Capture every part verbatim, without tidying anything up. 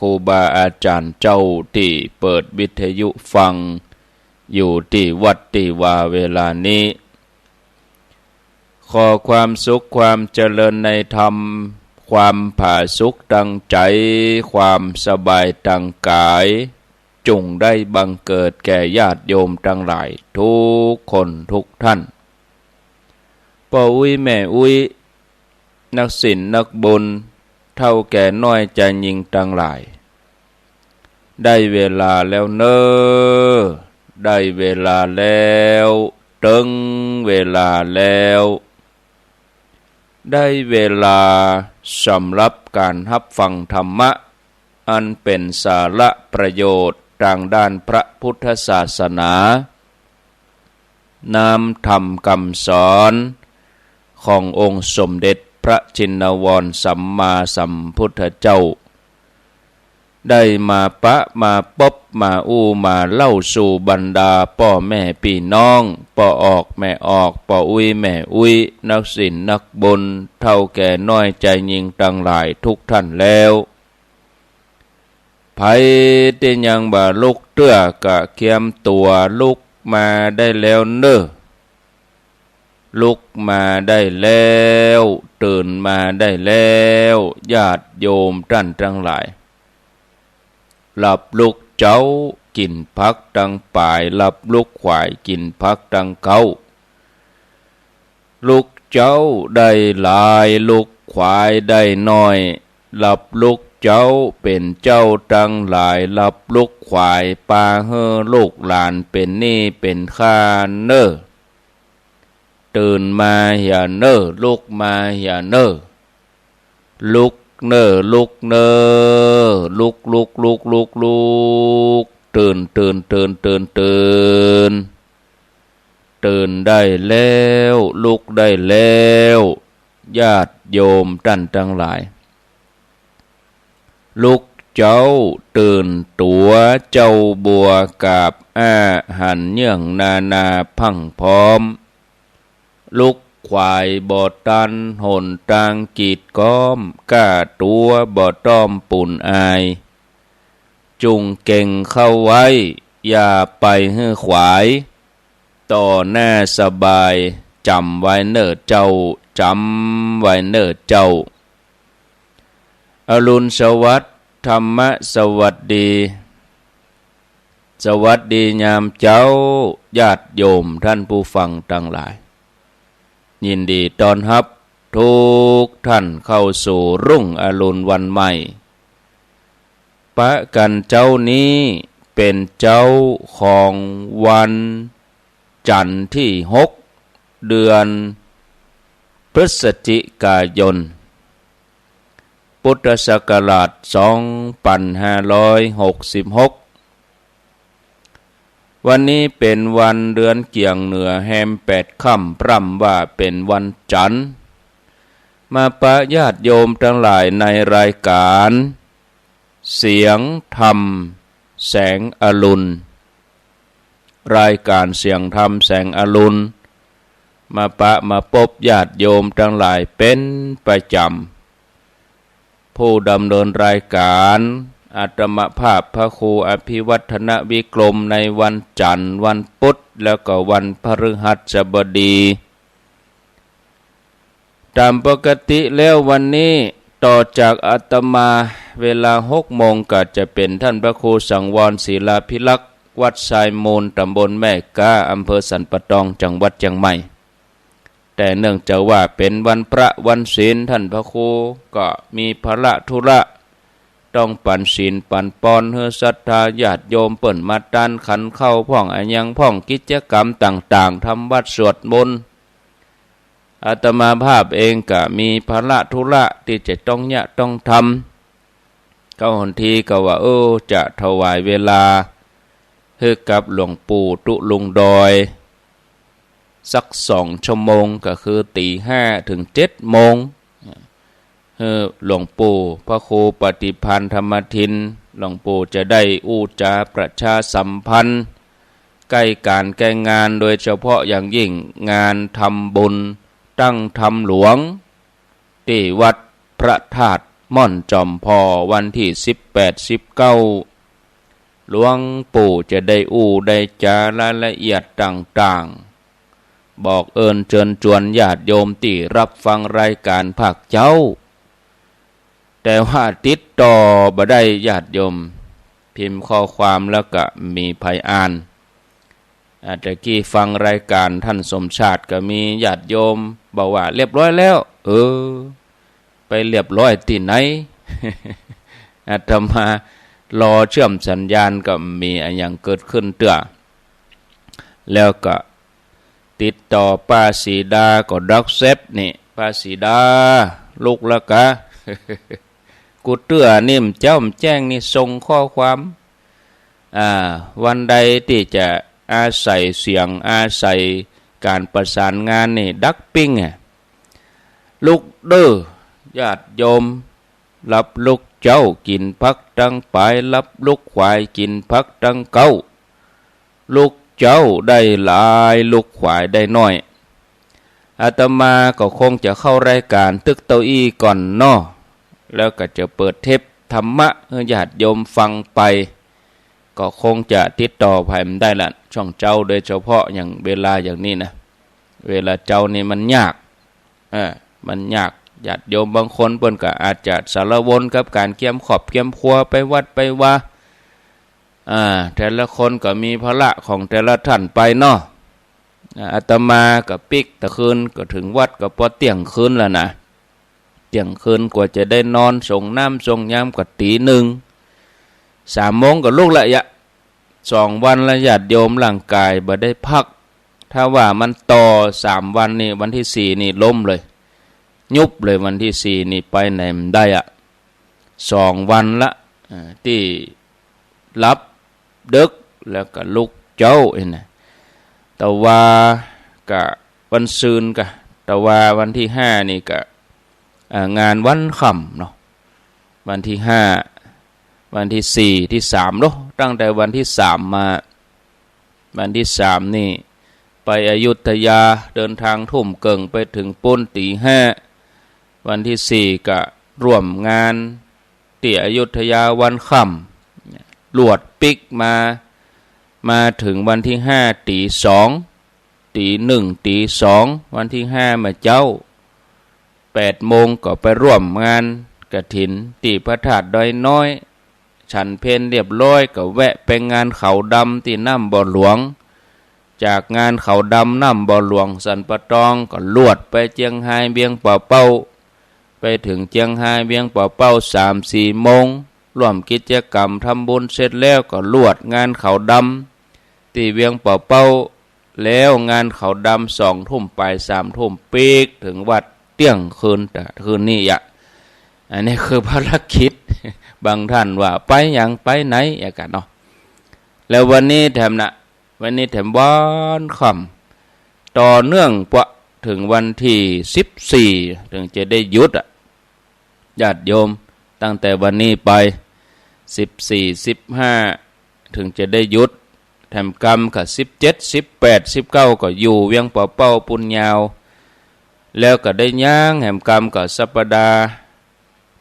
ครูบาอาจ๋ารย์เจ้าตี้เปิดวิทยุฟังอยู่ตี้วัดตี้วาเวลานี้ ขอความสุขความเจริญในธรรม ความผาสุกตังใจ๋ ความสบายตังก๋าย จุ่งได้บังเกิดแก่ญาติโยมตังหลายทุกคนทุกท่าน ป้ออุ๊ยแม่อุ๊ย นักศีลนักบุญ เฒ่าแก่น้อยจายญิงตังหลาย ได้เวลาแล้วเน่อ ได้เวลาแล้ว เถิงเวลาแล้ว ได้เวลาสำหรับก๋านฮับฟังธรรมะ อันเป๋นสาระประโยชน์ตางด้านพระพุทธศาสนา น้ำธรรมกำสอนขององค์สมเด็จพระชินวรสัมมาสัมพุทธเจ้า ได้มาปะมาปบมาอู้มาเล่าสู่บรรดาป้อแม่ปี้น้อง ป้อออกแม่ออก ป้ออุ๊ยแม่อุ๊ย นักศีลนักบุญ เฒ่าแก่น้อยจายญิงตังหลายทุกท่านแล้ว ใผตี้ยังบ่ลุกเตื้อกะเกียมตั๋วลุกมาได้แล้วเน่อ ลุกมาได้แล้ว ตื่นมาได้แล้ว ญาติโยมต้านตังหลาย หลับลุกเจ๊ากิ๋นผักตังป๋าย หลับลุกขวายกิ๋นผักตังเก๊า ลุกเจ๊าได้หลาย ลุกขวายได้น้อย หลับลุกเจ๊าเป๋นเจ้าตังหลาย หลับลุกขวายปาหื้อลูกหลานเป๋นหนี้เป๋นค่าเน่อ ตื่นมาเหียเน่อ ลุกมาเหียเน่อ ลุกเน่อ ลุกเน่อ ลุก ลุก ลุก ลุก ลุก ตื่น ตื่น ตื่น ตื่น ตื่น ตื่นได้แล้ว ลุกได้แล้ว ญาติโยมต้านตังหลาย ลุกเจ๊าตื่นตั๋ว เจ้าบัวกาบอ้า หันเยื่องนานาพรั่งพร้อม ลุกขวายบ่ตัน หนตางกีดก๊อม ก้าตั๋วบ่ต้อมปูนอาย จุ่งเก่งเข้าไว้ อย่าไปหื้อขวาย ต่อหน้าสบาย จ๋ำไว้เน่อเจ้า จ๋ำไว้เน่อเจ้า อรุณสวัสดิ์ ธรรมะสวัสดี สวัสดียามเจ๊า ญาติโยมต้านผู้ฟังตังหลาย ยินดีต้อนฮับทุกท่านเข้าสู่รุ่งอรุณวันใหม่ ปะกั๋นเจ๊านี้เป๋นเจ๊าของวันจั๋นทร์ตี้หก เดือนพฤศจิกายน พุทธศักราชสองปันห้าร้อยหกสิบหก วันนี้เป๋นวันเดือนเกี่ยงเหนือแฮมแปดค่ำ ปร่ำว่าเป๋นวันจั๋นทร์ มาปะญาติโยมตังหลายในรายก๋าน เสียงธรรมแสงอรุณ รายก๋านเสียงธรรมแสงอรุณ มาปะมาปบญาติโยมตังหลายเป๋นประจ๋ำ ผู้ดำเนินรายก๋าน อาตมาภาพพระครูอภิวัฒนวิกรม ในวันจั๋นทร์ วันพุธ แล้วก็วันพฤหัสบดี ต๋ามปกติแล้ววันนี้ ต่อจากอาตมา เวลาหกโมง ก็จะเป๋นต้านพระครูสังวร ศิลาภิรักษ์ วัดทรายมูล ต๋ำบลแม่ก๊า อำเภอสันป่าตอง จังหวัดเจียงใหม่ แต่เนื่องจากว่าเป๋นวันพระวันศีล ต้านพระครูก็มีภาระธุระ ต้องปั๋นศีลปั๋นปอนหื้อศรัทธาญาติโยมเปิ้นมาตานขันข้าวพ่องอะหยังพ่อง กิจกรรมต่างๆ ทำวัตรสวดมนต์ อาตมาภาพเองก็มีภาระธุระตี้จะต้องเยียะต้องทำ เก๊าหนทีก็ว่า เออ จะถวายเวลาหื้อกับหลวงปู่ตุ๊ลุงดอย สักสองชั่วโมง ก็คือตี๋ห้าเถิงเจ็ดโมง หื้อหลวงปู่พระครูปฏิภาณธรรมทิน หลวงปู่จะได้อู้จ๋าประชาสัมพันธ์ ใก้ก๋านใก้งาน โดยเฉพาะอย่างยิ่งงานทำบุญตั้งธรรมหลวง ตี้วัดพระธาตุ ม่อนจอมผ่อวันตี้สิบแปด สิบเก้า หลวงปู่จะได้อู้ได้จ๋ารายละเอียดต่างๆ บอกเอิญเจิญจวนญาติโยมตี้ฮับฟังรายก๋านภาคเจ๊า แต่ว่าติดต่อบ่ได้ญาติโยม พิมพ์ข้อความแล้วก็บ่มีใผอ่าน อ่า ตะกี้ฟังรายก๋านต้านสมชาติก็มีญาติโยมบอกว่าเรียบร้อยแล้ว เออ ไปเรียบร้อยตี้ไหน อาตมารอเชื่อมสัญญาณก็บ่มีอะหยังเกิดขึ้นเตื้อ แล้วก็ติดต่อป้าสีดาก็ดักแซ็ปนี่ ป้าสีดา ลุกแล้วกา กูเตื้อนี่บ่เจ๊าบ่แจ้งนี่ส่งข้อความ อ่า วันใดตี้จะอาศัยเสียง อาศัยก๋านประสานงานนี่ดักปิ้งอะ ลุกเด้อ ญาติโยม ฮับลุกเจ๊ากิ๋นผักตังป๋าย ฮับลุกขวายกิ๋นผักตังเก๊า ลุกเจ๊าได้หลาย ลุกขวายได้น้อย อาตมาก็คงจะเข้ารายก๋านตึกเต้าอี้ก่อนเนาะ แล้วก็จะเปิดเทปธรรมะหื้อญาติโยมฟังไป ก็คงจะติดต่อใผบ่ได้ละ ช่วงเจ๊าโดยเฉพาะอย่างเวลาอย่างนี้นะ เวลาเจ๊านี่มันยาก เออ มันยาก ญาติโยมบางคนเปิ้นก็อาจจะสารวนกับก๋านเกียมครอบเกียมครัว ไปวัดไปวา อ่า แต่ละคนก็มีภาระของแต่ละต้านไปเนาะ อ่า อาตมาก็ปิ๊กตะคืนก็เถิงวัดก็ปอเตี้ยงคืนแล้วนะ เตี้ยงคืนกว่าจะได้นอน ส่งน้ำส่งยามก็ตี๋หนึ่ง สามโมงก็ลุกละยะ สองวันละญาติโยม ร่างก๋ายบ่ได้พัก ถ้าว่ามันต่อสามวันนี่ วันตี้สี่นี่ล้มเลย ยุบเลย วันตี้สี่นี่ไปไหนบ่ได้อะ สองวันละ อ่า ตี้ฮับดึกแล้วก็ลุกเจ๊าอี้นะ แต่ว่าก็วันซืนกา แต่ว่าวันตี้ห้านี่ก็ อ่า งานวันค่ำเนาะ วันตี้ห้า วันตี้สี่ ตี้สามเนาะ ตั้งแต่วันตี้สามมา วันตี้สามนี่ไปอยุธยา เดินตางทุ่มเกิ่ง ไปเถิงปู๊นตี๋ห้า วันตี้สี่ก็ร่วมงานตี้อยุธยาวันค่ำ ลวดปิ๊กมา มาเถิงวันตี้ห้าตี๋สอง ตี๋หนึ่ง ตี๋สอง วันตี้ห้ามาเจ๊า แปดโมงก็ไปร่วมงานกฐินตี้พระธาตุดอยน้อย ฉันเพลเรียบร้อยก็แวะไปงานเขาดำตี้น้ำบ่อหลวง จากงานเขาดำน้ำบ่อหลวงสันป่าตองก็ลวดไปเจียงฮายเวียงป่าเป้า ไปเถิงเจียงฮายเวียงป่าเป้าสามสี่โมง ร่วมกิจกรรมทำบุญเสร็จแล้วก็ลวดงานเขาดำตี้เวียงป่าเป้า แล้วงานเขาดำสองทุ่มป๋าย สามทุ่มปิ๊กเถิงวัดเตี้ยงคืน แต่คืนนี้อะ อันนี้คือภารกิจ บางต้านว่าไปหยังไปไหนอะกาเนาะ แล้ววันนี้แถมนะ วันนี้แถมวันค่ำ ต่อเนื่องปะเถิงวันตี้สิบสี่ เถิงจะได้หยุดอะ ญาติโยม ตั้งแต่วันนี้ไป สิบสี่ สิบห้า เถิงจะได้หยุด แถมกำก็สิบเจ็ด สิบแปด สิบเก้า ก็อยู่เวียงป่าเป้าปู๊นยาว แล้วก็ได้ย้างแถมกำก็สัปดาห์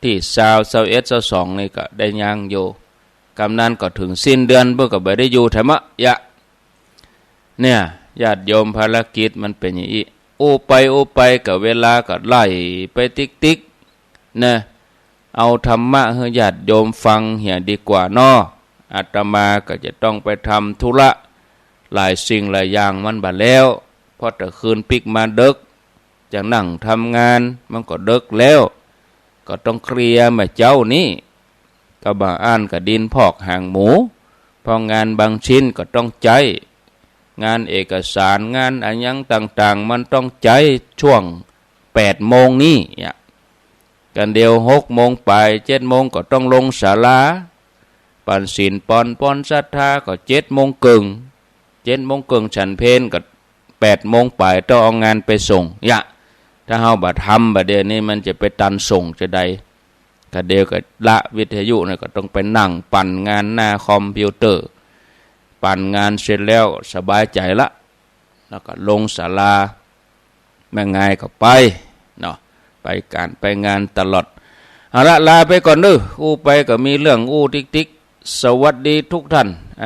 ตี้ซาว ซาวเอ็ด ซาวสองนี่ก็ได้ย้างอยู่ กำนั้นก็เถิงสิ้นเดือนเปิ้นก็บ่ได้อยู่แถมอะยะ เนี่ย ญาติโยม ภารกิจมันเป๋นอย่างอี้ อู้ไปอู้ไปก็เวลาก็ไหลไปติ๊กๆ นะ เอาธรรมะหื้อญาติโยมฟังเหียดีกว่าเนาะ อาตมาก็จะต้องไปทำธุระหลายสิ่งหลายอย่างมันบ่าแล้ว เพราะตะคืนปิ๊กมาเดิ็ก จะนั่งทำงานมันก็เดิ็กแล้ว ก็ต้องเคลียร์มาเจ๊านี้ ก็บ่าอั้นก็ดินพอกหางหมู เพราะงานบางชิ้นก็ต้องใจ๊ งานเอกสารงานอะหยังต่างๆ มันต้องใจ๊ช่วงแปดโมงนี้อะ กันเดียวหกโมงป๋าย เจ็ดโมงก็ต้องลงศาลา ปั๋นศีลปอน ปอนศรัทธาก็เจ็ดโมงเกิ่ง เจ็ดโมงเกิ่งฉันเพลก็แปดโมงป๋ายต้องเอางานไปส่ง ยะ ถ้าเฮาบ่ทำบ่าเดี่ยวนี้มันจะไปตันส่งจะใด ก็เดี๋ยวก็ละวิทยุเนี่ยก็ต้องไปนั่งปั่นงานหน้าคอมพิวเตอร์ ปั่นงานเสร็จแล้วสบายใจ๋ละ แล้วก็ลงศาลา แม่งายก็ไปเนาะ ไปก๋านไปงานตลอด เอาละ ลาไปก่อนเน่อ อู้ไปก็มีเรื่องอู้ติ๊กๆ สวัสดีทุกท่าน